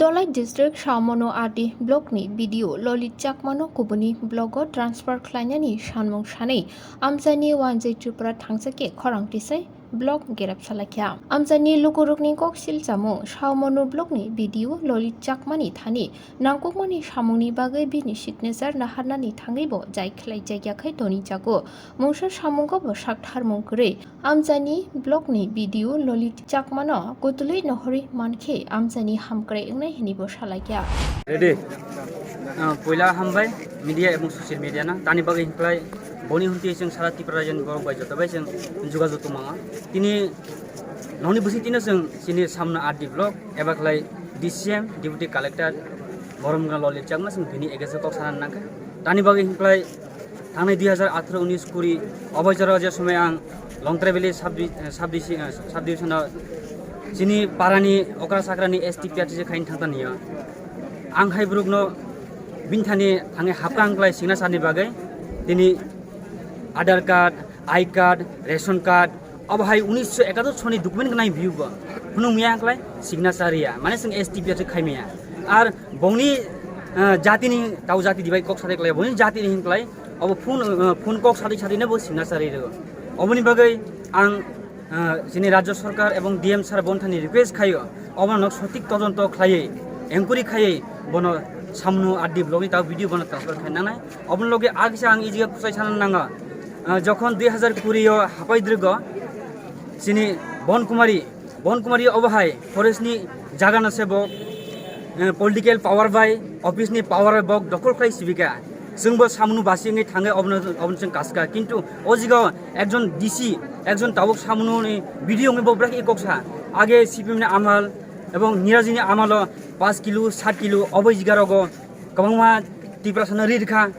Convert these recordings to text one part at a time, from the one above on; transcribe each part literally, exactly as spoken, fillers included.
Tolai district Saomono R D block ni B D O Lolit Chakmano kubuni block o transfer khlainani sanmung sanwi amchaini One Zai Tripura thangsa khe khorang tisai block gerap salakha. Amchaini lukurokni kok silchamo Saomono block ni B D O Lolit Chakmani thani nangkukmani samungni bagwi bini signature naharnani thangwi bo jai khlai jakya khai toni jago. Mungsa samungo bo sak tharmung kwrwi. Amchaini block ni B D O Lolit Chakmano kutulwi nohorwi mankhe amchaini hamkrai wngnai hwnwi bo salakya. Ready? Ah, poila hambai media ebong social media no. Tani bagwi hinklai boni hunti chwng sara Tripura rajyoni borok bai joto bai chwng jogajog tongmano. Tini nokni bwswk tino chwng chini Saomono R D block eba khlai D C M, Deputy Collector, Boromgana Lolit Chakma chwng bini against o kok sana nangkha. Tani bagwi hinklai thangnai dui hazar atharo unis kuri obo jora je somoi ang Longtrai Valley sub-, eh, sub-, eh, subdivision o chini parani okra sakrani S T P R T C khaini thangta niyo. Ang hai borokno bini thani thangwi hapkha ang klai signature ni bagwi tini Aadhaar card, I card, ration card, obo hai unisho ekatur soni document gwnai biugo. Phunuk miya ang klai signature ya, mane chwng S T P R T C khai maya. Ar bongni, eh, jatini, tau jati dibai kok sadai klai, bongni jatini hin klai, obo phone, eh, phone kok sadai sadai no bo signature rw. Oboni bagwi ang, eh, chini Rajya Sarkar ebong D M sir bonthani request khaio, obo nok sotik todonto khlaiwi, enquiry khaiwi bono Saomono R D block ni tau video bono transfer khai nanai. Oboni loge agisa ang ijiga kusai sana nanga, eh, jokhon dui hazar kuri o hapai drigo chini Bon Kumari Bon Kumari obo hai forest ni jaga no se bo, eh, political power bai office ni power bai bo dokol khlai sibika. Chwng bo Saomono basi wngwi thangwi obono, obono chwng kaska. Kintu o jaga o ekjon D C, ekjon tabuk Saomono ni B D O wngwi bo bwrak i kok sa. Age C P M ni amal ebong Nirajini amalo paanch kilo, saat kilo obo jaga rogo kwbangma Tiprasa no ri rikha.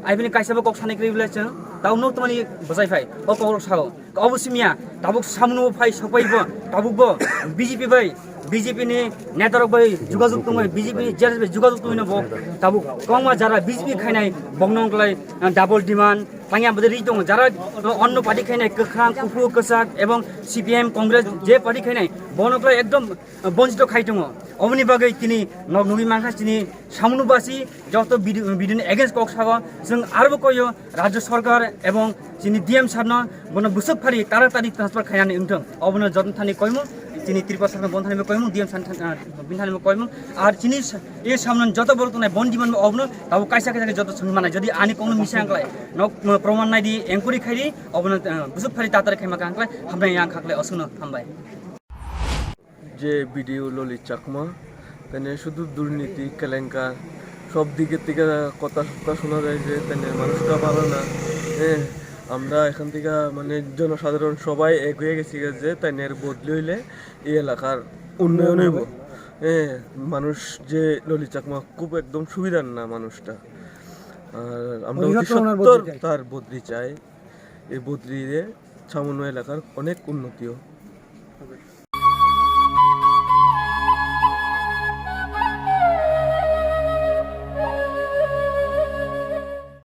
Aibini kaisa bo kok sanai kwrwi bwle chwng tau nuk tongmani bwsai phai. O kok rok sao. Obo simiya, tabuk Saomono phai sokpai bo, tabuk bo B J P bai, B J P ni neta rok bai jogajog tongwi, B J P ni J R S bai jogajog tongwi no bo tabuk kwbangma jara B J P khainai bokno wngklai, ah, double demand tangya bwdai ri tongo, jara, ah, onno party khainai kwkhwrang, kuphur, kwchak ebong C P M, Congress je party khainai bono wngklai ekdom, ah, bonchito khai tongo. Oboni bagwi tini nok nugwi mankha chini Saomono basi joto bidi-, bidini against kok sago, chwng arbo koyo Rajya Sarkar ebong chini D M sir no bono bwswk phari taratari transfer khainani wngthong. Obono joto thani koimung, chini Tripura Sarkar bono thani koimung, D M sir thani, ah, bini thani koimung. Ar chini sa-, e Saomono joto borok tongnai bon demand obono tabo kaisa kaisa joto chwng manai. Jodi ani kokno misa wngklai, nok, ah, proman naidi, enquiry khaidi, obono, ah, bwswk phari taratari khaima kha wngklai, hambai yang khaklai, osuno hambai. যে বিডিও ললিত চাকমা, তাই নিয়ে শুধু দুর্নীতি, কেলেঙ্কার, সব দিকের থেকে কথা, কথা শোনা যায় যে তাই নিয়ে মানুষটা ভালো না। হ্যাঁ, আমরা এখান থেকে মানে জনসাধারণ সবাই এক হয়ে গেছি যে তাই নিয়ে বদলি হইলে এই এলাকার উন্নয়ন হইব। হ্যাঁ, মানুষ যে ললিত চাকমা খুব একদম সুবিধার না মানুষটা। আর আমরা অতি সত্বর তার বদলি চাই। এই বদলিতে সামান্য এলাকার অনেক উন্নতি হোক।